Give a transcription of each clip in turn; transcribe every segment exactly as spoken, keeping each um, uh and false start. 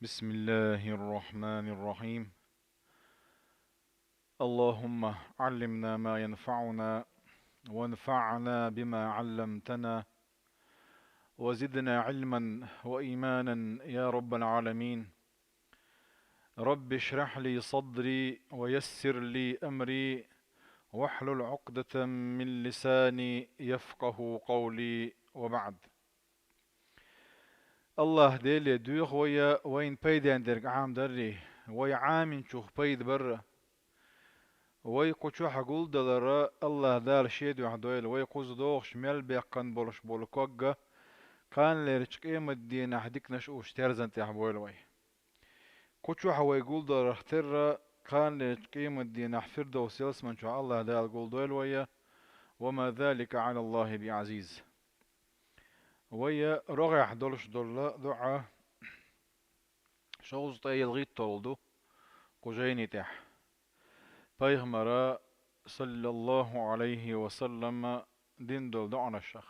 بسم الله الرحمن الرحيم. اللهم علمنا ما ينفعنا وانفعنا بما علمتنا وزدنا علما وإيمانا يا رب العالمين. رب اشرح لي صدري ويسر لي أمري واحلل عقدة من لساني يفقه قولي وبعد. Аллахь Деле доьху вай, вайна пайденна дерг Ӏамадаррий, вай Ӏаминчух пайда барра. Вай кху чохь гулдалара Аллахь Дала Шен дуьхьа дойла, вай кхуза догӀуш мел беккхана болуш болу ког а кханалерчу къематдийнахь диканаш уьш терзан тӀехь бойла вай. Кху чохь вай гулдаларх терра кханалерчу къематдийнахь Фирдовс ялсаман чохь Аллахь Дала гулдойла вай, وما ذلك على الله بعزيز. Вай рогӀехь долуш долу доӀа шовзткъе ялхитталгӀа ду кху жайни тӀехь. Пайхамара, саллаллаху Ӏалайхи ва саллам, дина долу доӀанашах.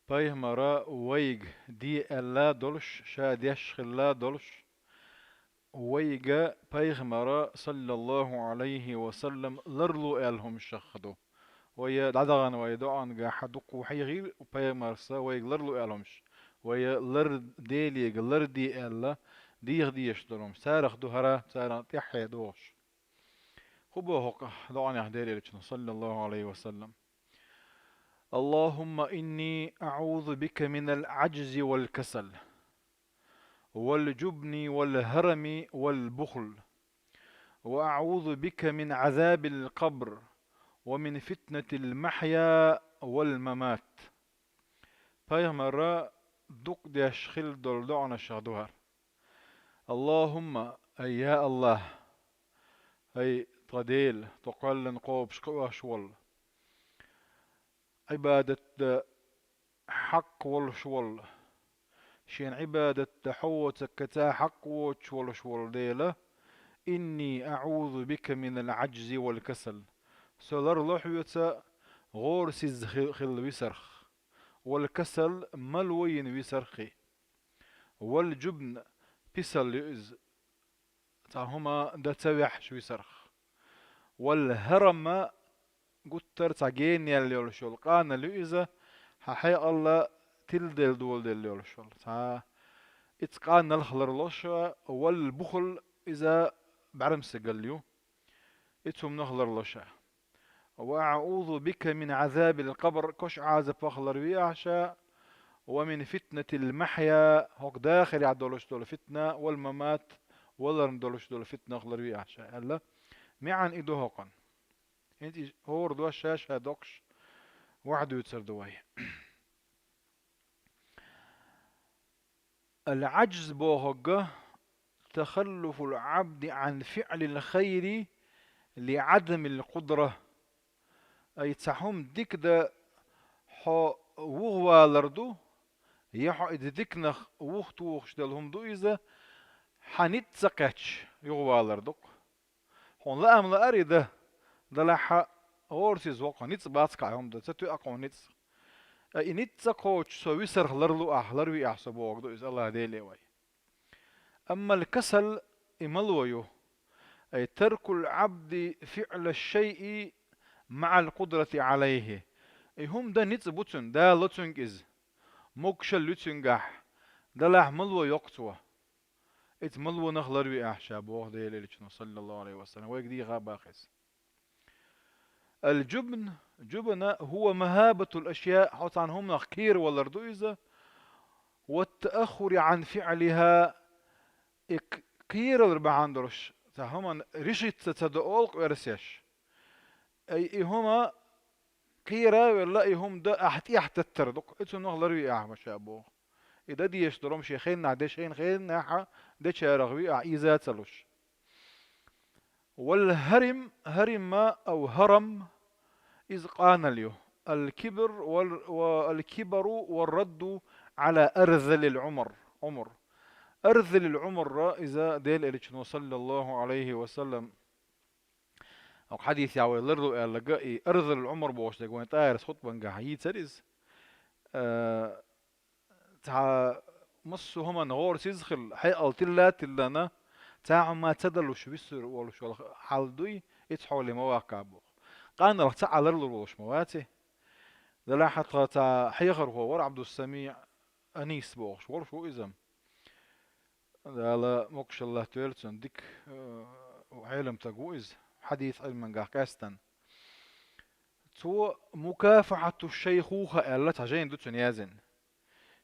Пайхамара вайга де аьлла долуш, ша деш хилла долуш, вайга Пайхамара, саллаллаху Ӏалайхи ва саллам, ларло аьлла хӀумнашах ду. Вай дӀадахана вай доӀангахь дуккха хьехийра Пайхамарса вайга ларло аьлла хӀумнаш. Вай лар Делега лар де аьлла, деха дезаш долу хӀумнаш. Царах ду хӀара, царах тӀаьххье догӀуш. ХӀун боху хӀокху доӀанехь Делан Элчано, саллаллаху Ӏалайхи ва саллам: اللهم إني أعوذ بك من العجز والكسل والجبن والهرم والبخل وأعوذ بك من عذاب القبر ومن فتنة المحيا والممات. Пайхамара дукха деш хилла долу доӀанашах ду хӀара. Аллахумма, ай я Аллахь, ай тхан Дела, тхо кхоьллина кхобуш кхуьуш волу, Ӏибадат дан хьакъ волуш волу, шена Ӏибадат дан хьо воцург каца хьакъ воцуш волуш волу Дела, инни аӀузу бика минал Ӏаджзи вал касал. Со ларло хьоьца гӀорасиза хи-, хилла висарх, вал касал, мало йина висарх, вал жубн, писал ю иза, цхьа хӀума дан ца ваьхьаш висарх. Вал хӀарам, гуттар а цхьа генаяьлла йолуш йолу къанал ю иза, хьан хьекъал тиладелла доладелла йолуш йолу. Цхьа иза къаналх ларло ша, вал бухл, иза бӀаьрмсигал ю. Иза хӀуманах ларло ша. Ва аӀузу бика мин Ӏазабил къабр, кош Ӏазапах ларве ахь ша, ва мин фитнатил махья, хӀокху дахарехь долуш долу фитна, вал мамат, валарна долуш долу фитнах ларве ахь ша, аьлла. МаьӀна и ду хӀокхуьнан. ХӀинца и хӀора дош ша-ша доккхуш, вахьа дуьйцур ду вай. Ал-Ӏаджз бохург, тахаллуфул Ӏабди Ӏан фиълил хайри ли Ӏадамил къудра. Ай цхьа хӀума дика дан хьо вухавалар ду, я хьо и диканах вухатухуш долу хӀума ду иза, хьан ницкъ ца кхетча юхавалар ду-кх. Хьуна лаам лаара и дан, делахь хьан гӀорасиза воккха ницкъ бац-кх хьуна дан, ца тоьа-кх хьуна ницкъ. Ткъа и ницкъ ца кхочуш со висарх ларлу ахь, ларви ахь со бохург ду иза, Аллахь Деле вай. Аммал касал, и мало ю. Ай таркул Ӏабди фиъла шайъи маӀал къудрати Ӏалайхи. И хӀума дан ницкъ бу цуьнан, Дала ло цуьнга иза. Могушалла ю цуьнгахь, делахь мало йоккху цо. Иза малонах ларви ахь ша, боху Делан Элчано, саллаллаху Ӏалайхи ва саллам, вайга дийха а боху иза. Ал-жубн, жубна хӀува махьабатул ашъяъ, хьо цхьана хӀуманах кхеравалар ду иза, ва тааххури Ӏан фиълиха, и к-, кхералар бахьана долуш, цхьа хӀуманна решиться ца до олу-кх оьрсеш. Ай, и хӀума кхера а велла, и хӀума дан ахь тӀехь таттар ду-кх, и цунах ларви ахь ма ша боху. И дан дезаш долу хӀума шен хеннахь деш, хенахь, хеннахь дечарах ви ахь, иза а ца луш. Вал хӀарим, хӀарима ав хӀарам, иза къанал ю. Ал-кибр вал, ва ал-кибру вар радду Ӏала арзалил Ӏумр, Ӏумр. Арзалил Ӏумр, иза Делан Элчано, саллаллаху Ӏалайхи ва саллам, хӀокху хьадисехь вай ларлу аьлларг, и арзалул Ӏумр бохуш дерг вайн тӀаьхьарчу хутбангахь йийцира иза. Э, цхьа массо а хӀуманна гӀорасиз хила, хьекъал тилла а тиллина, цхьа хӀума ца далуш висар волуш волу хьал дуй, иза хьоле ма ваккха боху. Къаналлах цхьа а ларлур волуш ма вац и. Делахь а тхан цхьа хьехархо вара Ӏабдуссамиъ Анис бохуш, волуш ву иза. Дала могушалла тоьлла цунна, дика, э, Ӏелам стаг ву иза, хьадис Ӏилмангахь къаьстина. Цо «Мукафахьату шайхуха» аьлла цхьа жайна ду цуьнан яздина.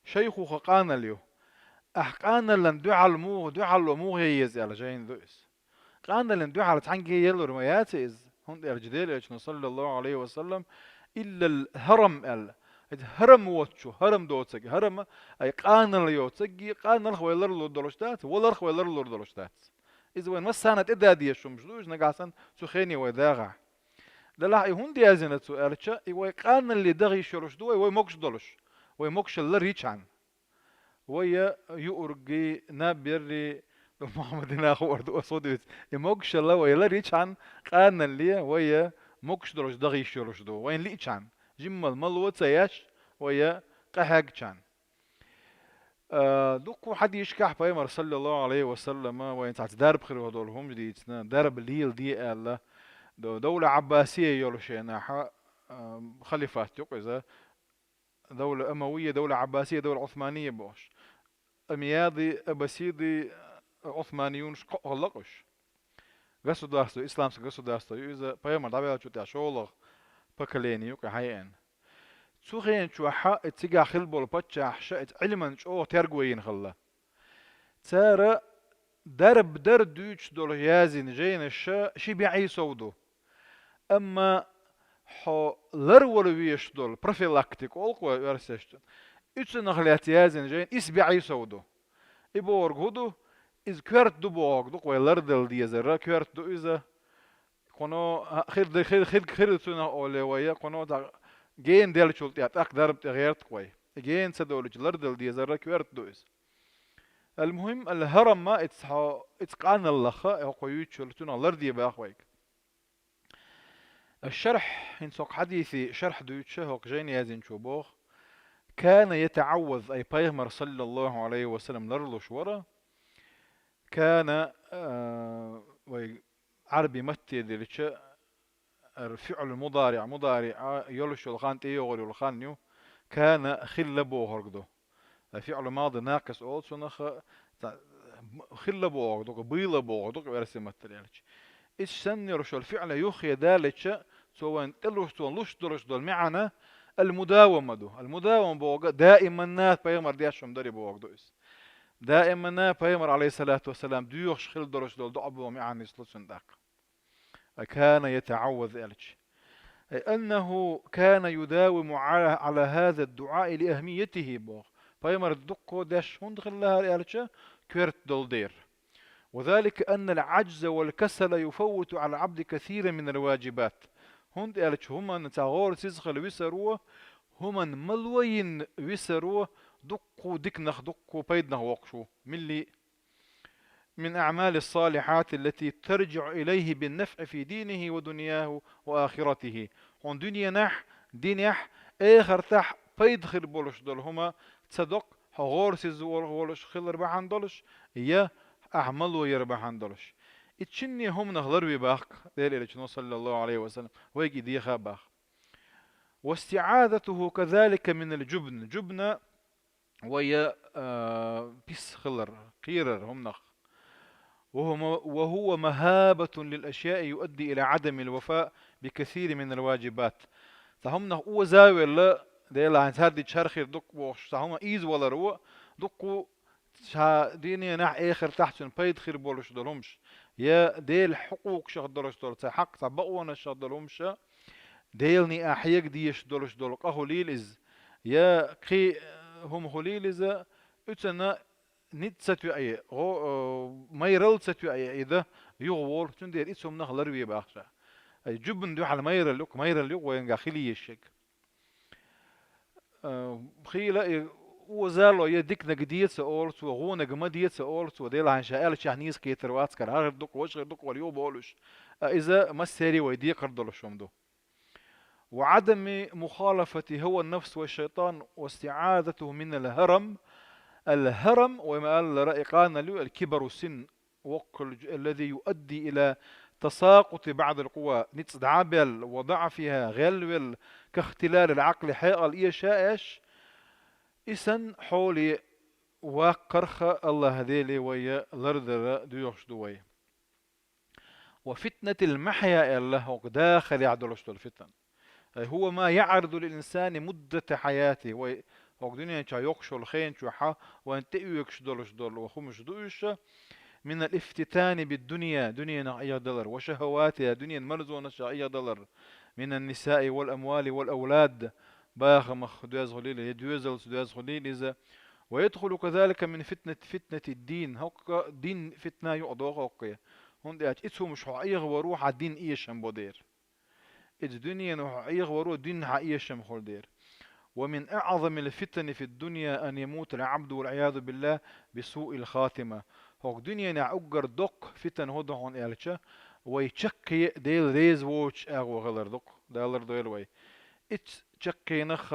Шайхуха къаналла ю. Ахь къаналлина дуьхьал муха, дуьхьало муха ян еза аьлла жайна ду иза. Къаналлина дуьхьал цхьаьнгге ялур ма яц иза, хӀунда аьлча Делан Элчано, саллаллаху Ӏалайхи ва саллам, «Иллал хӀарам» аьлла. Иза хӀарам воцучу, хӀарам доцург, хӀарам, ай къаналла йоцург, къаналлах вай ларлур долуш дац, валарх вай ларлур долуш дац. Иза вайн массарна тӀедадеш хӀумаш ду, иза нагахь санна цу хене вай дагӀахь. Делахь и хӀунда яздина цо аьлча, и вай къаналле даха йиш йолуш ду вай, вай могуш долуш, вай могушалла лар йичхьана. Вай юурггий, наб яррий, Мухьаммадина хуур ду аса хӀун дуьйцу. И могушалла вай лар йичхьана, къаналле вай могуш долуш даха йиш йолуш ду, вайна лиъчхьана, жиммал мало ца еш, вай къахьегчхьана. А, дуккха хьадисашкахь Пайхамар, саллаллаху Ӏалайхи ва саллама, вайна цхьацца дарба хир долу хӀумаш дийцина, дарба леладе аьлла, д-, Давла Ӏаббасия йолу шенахь, а, халифат ю-кх иза, Давла Амавия, Давла Ӏаббасия, Давла Ӏусмания бохуш. Амияди, Аббасиди, Ӏусманиюнаш кхоъ хилла-кх уьш. Государство, исламский государство ю иза, Пайхамар дӀаваьллачул тӀаьхьа шолгӀа поколение ю-кх и хьаеана. Цу хенчохь и цигахь хилла болу паччахьаша иза Ӏилманна чӀогӀа терго йина хилла. Цара дарба дар дуьйцуш долу яздина жайнаш ши бӀе сов ду. Амма хьо ларвала везаш долу профилактика олу-кх вай оьрсашца, и цунах лаьцна яздина жайна исс бӀе сов ду. И бохург хӀун ду? Иза коьрта ду бохург ду-кх вай, лардала дезаран коьрта ду иза. Кхуно, а, хир ду, хир, хир, хир ду цунах олий вай, кхуно цхьа гена деллачул тӀаьхьа тӀаккха дарба тӀе гӀерта-кх вай. И гена ца долучу лардала дезаран коьрта ду иза. Ал-мухӀим, ал-хӀарам ма, иза хьо, иза къаналлах, и хӀокхо юьйцуш йолу, цунах ларде боху вайга. Аш-шархь, хӀинца хӀокху хьадисе шархь дуьйцуш хӀокху жайна яздинчо боху: «Кана ятаӀавваз», ай Пайхамар, саллаллаху Ӏалайхи ва саллам, ларлуш вара. Кана, а, вай Ӏарби матте делча, ар-фиӀл мудариӀ, мудариӀ йолуш йолу хан, тӀейогӀур йолу хан ю, кана хилла бохург ду. ФиӀл мади накъис олу цунах, ца-, хилла бохург ду-кх, буьйла бохург ду-кх оьрсийн маттахь аьлча. Иза санна йолуш йолу фиӀл юххе далча, цо вайна тӀелуш, цо луш долуш долу маьӀна ал-мудавама ду. Ал-мудавама бохург даиманна Пайхамар деш хӀума дари бохург ду иза. Даиманна Пайхамар, Ӏалайхиссалату вассалам, доьхуш хилла долуш долу доӀа боху маьӀна нисло цунна тӀаккха. Кана ятаӀавваз аьлча. Ай аннаху кана юдавиму Ӏала, Ӏала хаза ад-дуӀаи ли ахмиятихи боху. Пайхамар дуккха деш хӀунда хилла хӀара аьлча, коьрта долу дера. Ва залика анна ал-Ӏаджза вал-касала юфаввиту Ӏала ал-Ӏабди касиран мин ал-ваджибат. ХӀунда аьлча хӀуманна цхьа гӀорасиз хила висаро, хӀуманна мало йина висаро дуккха диканах дуккха пайданах воккхуш ву. Милли мин аъмали ссалихьати аллати тарджиӀу илайхи биннафӀи фи динихи ва дуньяху ва ахиратихи. Хьуна дуьненахь, динехь, эхартахь пайда хир болуш долу хӀума ца доккху, хьо гӀорасиз вол-, волуш хилар бахьана долуш, я ахь мало яр бахьана долуш. И чинне хӀуманах ларве боху-кх Делан Элчано, саллаллаху Ӏалайхи ва саллам, вайга и деха боху. Вастиъазатуху казалика минал джубн. Джубна вай, а, пис хилар, кхерар хӀуманах. Ва хӀума, ва хӀува махӀабатун лил ашяи юадди ила Ӏадамил вафа би касирин минал ваджибат. Цхьа хӀуманах оза а велла, Дела хьайн цардича хӀара хир ду-кх бохуш, цхьа хӀума ийза валар ву, дуккха ша диненахь, эхартахь цуьнан пайда хир болуш долу хӀумаш, я Делан хьукъукъашах долуш долу, цхьа хьакъ, цхьа бакъонашах долу хӀумаша, Делан а хьега дезаш долуш долу къа хуьлийла иза, я кхин, э, хӀума хуьлийла иза, уьцана ницкъ ца тоье, гӀо-, э, майралла ца тоье и дан юхаволу, цундела и цу хӀуманах ларве боху ша. Ай, джубн дуьхьал майралла ю-кх, майралла ю-кх вайнга хила езаш ерг. Э, хийла и оза а ло, я диканиг де ца олу цо, вониг ма де ца олу цо, Дела хьайн ша аьллачех нийса кхетар вац-кх хӀара, хӀара хир ду-кх, важа хир ду-кх вала юхаболуш. А иза массеран а вай декхар долуш хӀума ду. Ва Ӏадами мухалафати хӀаван нафс ва шайтан ва истиъазатуху минал хӀарам, الهرم, вай ма-аллара, и къанал ю, الكبر السن, воккхал-, الذي يؤدي إلى تساقط بعض القوى, ницкъ дӀабаьлла, وضعفها, гӀелвелла, كاختلال العقل, хьекъал эшаш, и санна хьоле ваккхарх Аллаха Деле вай лардара доьхуш ду вай. وفتنة المحيا аьлла, хӀокху дахарехь долуш долу фитна. أي هو ما يعرض للإنسان مدة حياته, вай хӀокху дуьнен чохь йоккхуш йолу хен чохь вайна тӀеоьгуш долуш долу хӀумаш ду уьш, من الافتتان بالدنيا, дуьненах Ӏехадалар, وشهواتها, дуьненан марзонашах Ӏехадалар, من النساء والأموال والأولاد, бахамах доьзна хуьлийла, я доьзалца доьзна хуьлийла иза, ويدخل كذلك من فتنة, فتنة الدين, хӀокху дин фитна юкъадоху хӀокхуьнан, хӀунда аьлча иза хӀумаш хьо Ӏехавар ву хьан дин эшам бо дера. Иза дуьненах хьо Ӏехавар ву дин хьан эшам хуьлу дера. ومن أعظم الفتن في الدنيا أن يموت العبد والعياذ بالله بسوء الخاتمة. ХӀокху дуьненахь уггар доккха фитна хӀун ду хьуна аьлча, вай чаккхе Дела реза воцучу агӀор хилар ду-кх, Дала лардойла вай. Иццу чаккхенах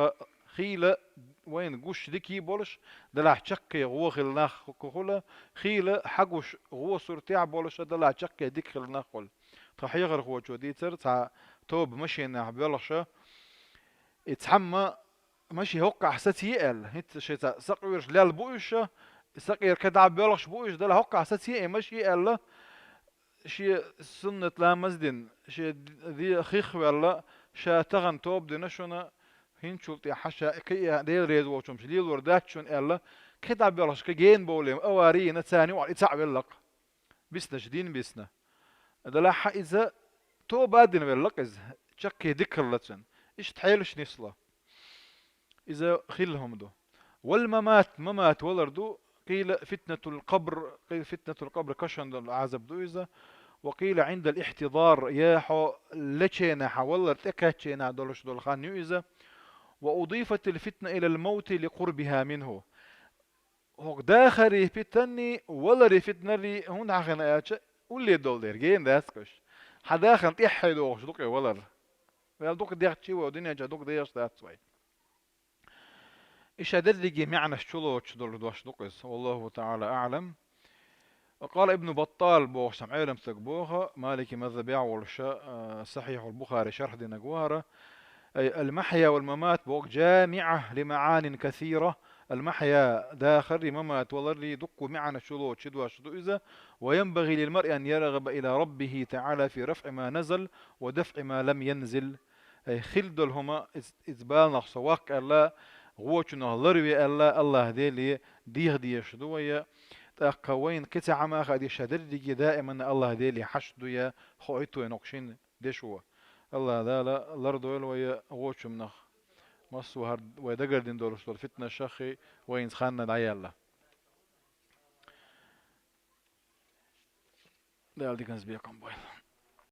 хийла вайна гуш дика болуш, делахь чаккхе гӀо хилла нах хуьлу, хийла хьан гуш гӀо суртехь болуш, делахь чаккхе дика хилла нах хуьлу. Тхан хьехархочо дийцира, цхьа тоба машенахь боьлхуш, и цхьамма машен хӀоккхахь сацае аьлла, хӀинца шайца сакъоьруш лелла бу уьш, сакъера кадахь боьлхуш бу уьш, делахь хӀоккхахь сацае и машен аьлла, шен суннат ламаз дина, шен де-, хих ваьлла, ша тахана тоба дина шуна, хӀинцул тӀаьхьа ша кхин а Дела реза воцу хӀумаш лелор дац шуна аьлла, кхидӀа боьлхуш кхин гена бовлийна, авари йина, царна юкъахь и цхьаъ велла-кх. Биснарш дийна бисна. Делахь иза тоба а дина велла-кх иза, чаккхе дика хилла цуьнан. Иштта хьелаш нисло. Иза хилла хӀума ду. والممات, мамат валар ду, قيل فتنة القبر, قيل فتنة القبر, кашан долу Ӏазап ду иза. وقيل عند الاحتضار, я хьо леченахь, валар тӀекхаьчченахь долуш долу хан ю иза. وأضيفت الفتنة إلى الموت لقربها منه. ХӀокху дахаран фитанний, валаран фитанний хӀунда хьахийна аьлча, улле долу дера, гена дац-кх уьш. Хьан дахарна тӀаьххье догӀуш ду-кх и валар. Ваьлла дукха дехча вай, дуьнен чохь дукха дехаш дац вай. И ша дерриге маьӀнаш чулоцуш долу дош ду-кх иза. والله تعالى أعلم. وقال ابن بطال бохуш цхьа Ӏелам стаг боху, Малики мазхабехь волуш, а, Сахьихьул Бухари шархь динарг ву хӀара, أي المحيا والممات боху جامعة لمعان كثيرة, المحيا дахаррий, мамат валаррий дуккха маьӀнаш чулоцуш дош ду иза, وينبغي للمرء أن يرغب إلى ربه تعالى في رفع ما نزل ودفع ما لم ينزل. Ай, хила долу хӀума, иза, иза баланах со ваккха аьлла, гӀочунах ларве аьлла, Аллаха Деле дийха дезаш ду вай, тӀаккха вайна кхин цхьа хӀума хаа деза, ша дерриге даиманна Аллаха Деле хьашт ду я, хоуьйту вайна хӀокху шина дешо. Аллаха Дала лардойла вай гӀочунах, массо а хӀара вай дагардина долуш долу фитнашаххий вайна ханна дӀаяьлла. Дала диканца бекхам бойла.